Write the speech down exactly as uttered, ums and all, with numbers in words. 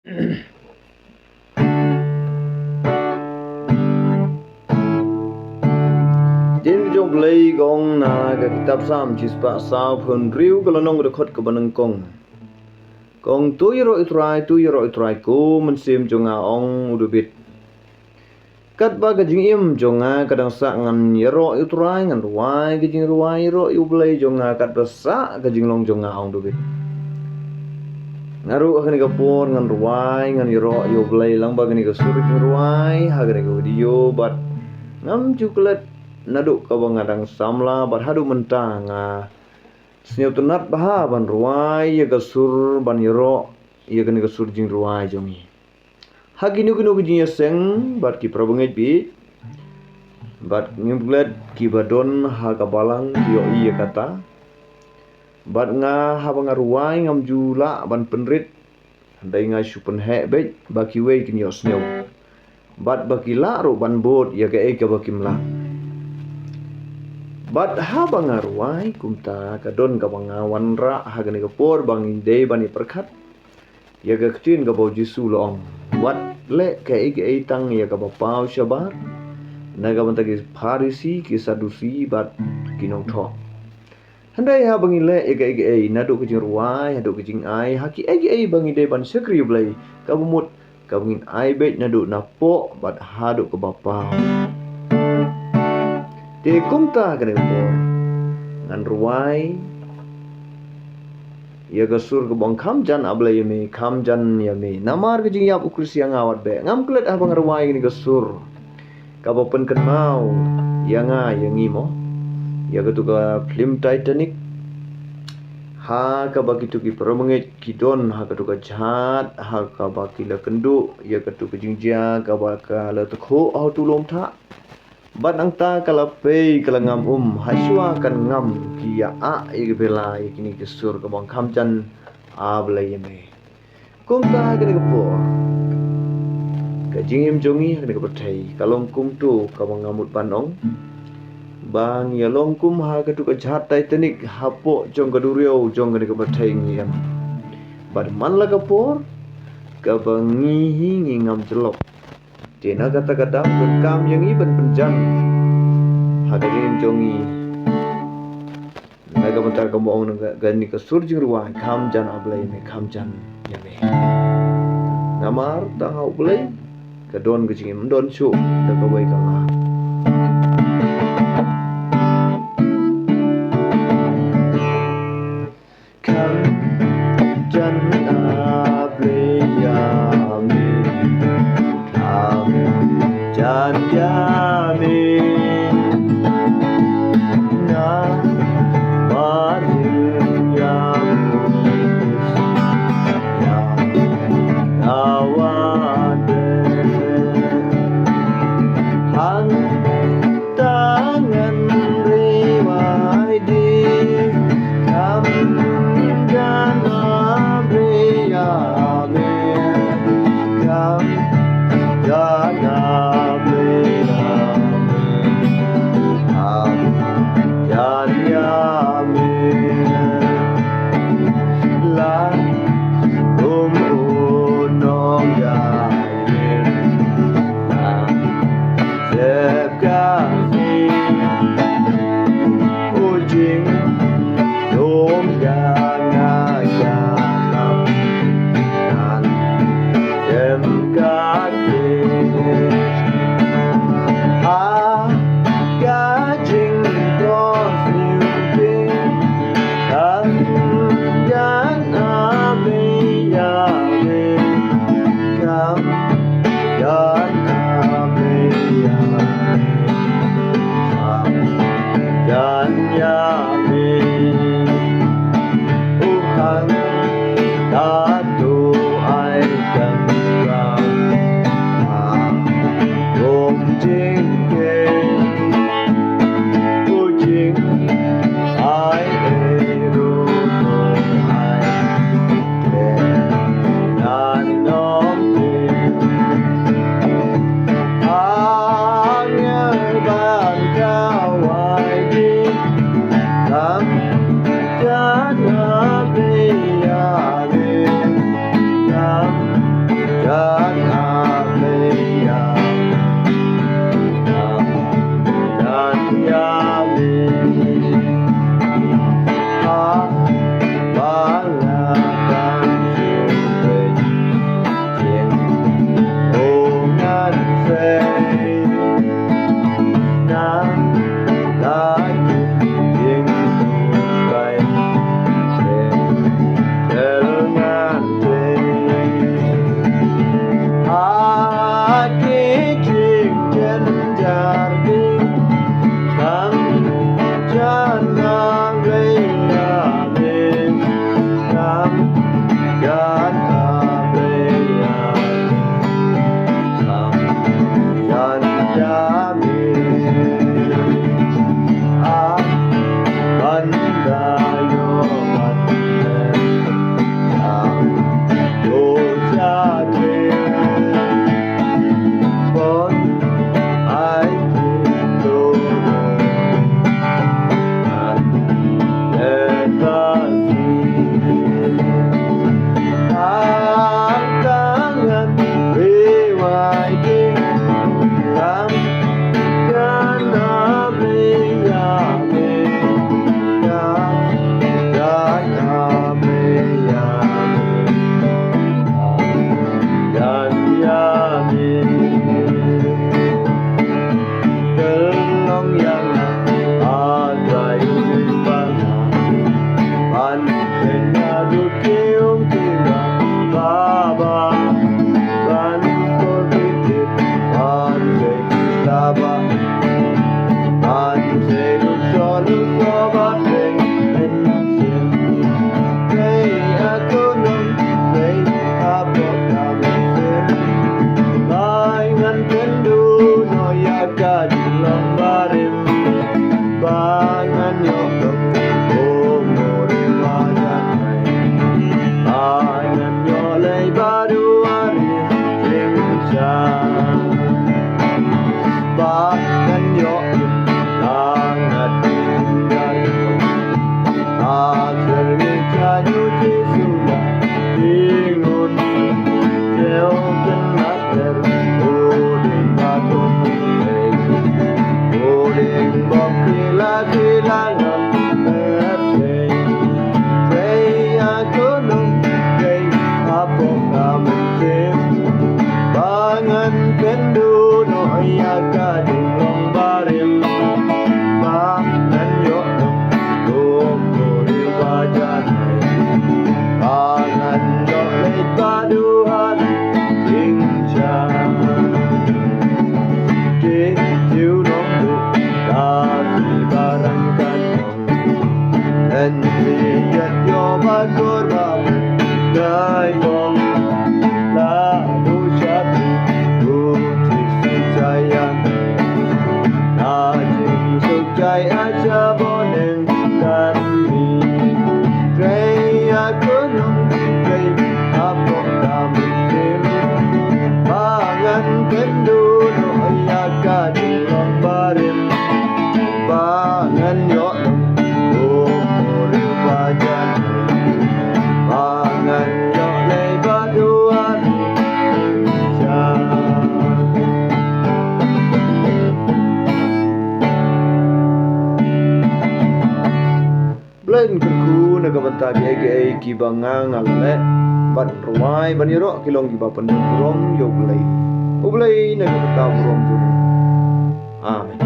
Jingim jong U Blei ka ong na ka kitab Salm shispah sawphew hynriew, ka lynnong, ka dkhot kaba nyngkong. Ka ong, "To ïaroh ïa U Trai, to ïaroh ïa U Trai, ko mynsiem jong nga," ong u Dabid. Katba ka jingim jong nga ka dang sah, ngan ïaroh ïa U Trai, ngan rwai ka jingrwai ïaroh ïa U Blei jong nga katba sah ka jinglong jong nga, ong u Dabid. Nga ruh ha kane ka por ngan rwai, ngan ïaroh ïa U Blei lyngba kane ka sur jingrwai ha kane ka video, bad ngam ju klet naduh kaba nga dang samla bad haduh mynta nga sngewtynnat bha ban rwai ïa ka sur, ban ïaroh ïa kane ka sur jingrwai jong ngi. Ha kino kino ki jingïaseng bad ki parabangeit baieit, bad ngim klet kiba don ha ka balang ki ïohi ïa kata. Bad nga, haba nga rwai, ngam ju lah ban pynrit, hynrei nga shu pynheh beit ba kiwei kin ïohsngew, bad ba ki lah ruh ban bud ïa kaei kaba kim lah. Bad haba nga rwai kumta, ka don kaba nga wanrah ha kane ka por ba ngi dei ban ïa pyrkhat ïa ka ktien kaba u Jisu u la ong: "Wat leh kaei kaei tang ïa kaba paw shabar na ka bynta ki Pharisi, ki Sadusi bad ki nongthoh." Hynrei haba ngi leh ïa kaei kaei, naduh ka jingrwai haduh ka jingai, ha kiei kiei ba ngi dei ban shakri U Blei, kaba mut kaba ngin ai beit naduh napoh bad haduh kaba paw. Te kumta kane ka por ngan rwai ïa ka sur kaba ong: "Kham jan, A Blei, ïa me, kham jan ïa me." Namar ka jingïap u Khristan, nga wat beh, ngam klet haba nga rwai kane ka sur kaba pynkynmaw ïa nga, ïa ngi mo, ïa katu ka phlim Titanic, ha kaba kitu ki parabangeit ki don ha katu ka jhat, ha kaba ki la kynduh ïa katu ka jingjia kaba ka la tkhuk ha utu u lum thah. Bad nangta ka la pei, ka la ngam um, ha shuwa kan ngam ki ïa ah ïa ka bela ïa kine ki sur kaba ong: "Kham jan, A Blei, ïa me." Kumta ha kane ka por, ka jingim jong ngi ha kane ka pyrthei ka long kumtu kaba nga mut ban ong ba ngi ïa long kum ha katu ka jhat Titanic hapoh jong ka duriaw jong kane ka pyrthei ngi em. Bad man la ka por kaba ngi hi ngi ngam jyllop. Te na kata ka daw donkam ïa ngi ban pynjan ha ka jingim jong ngi. Na ka bynta kaba ong na ka, kane ka sur jingrwai: "Kham jan, A Blei, ïa me, kham jan ïa me." Namar tang ha U Blei ka don ka jingim, ym don shuh da kawei ka lad. Kham jan, A Blei, ïa me, kham jan ïa me. Na barim ïa me, ïa nga wat beh. Hang Duari jingshah ba ngan ïoh ïa nga. Asher ngi cha ïu Jisu na jingmut. Jeu ten na ter u ding ba tu u ding bok kila kila ngam. Trei aku nong trei apong ka mynsiem. Ba ngan kynduh noh ïa ka jinglong barim. Ba ngan ïoh nongbuh briew ba janai. Ba ngan ïoh leit ba duh ha jingshah. Ki jiw nongbuh ka si barang kan nong. Hynrei ïa ïoh ba kor ba dai bong. La du sha tu u Jisu jai ïa me. Na jingsuk jai a sha boneng kan mi. Trei aku nong trei apong ka mynsiem. Ba ngan kynduh noh ïa ka jinglong barim. Ba ngan ïoh nongbuh briew ba janai. Ba ngan ïoh leit ba duh ha jingshah. Blei un kyrkhu na ka bynta kiei kiei kiba nga nga la leh bad rwai ban ïaroh ki long kiba pynbun burom ïa U Blei. U Blei na ka bynta burom jong u. Amen.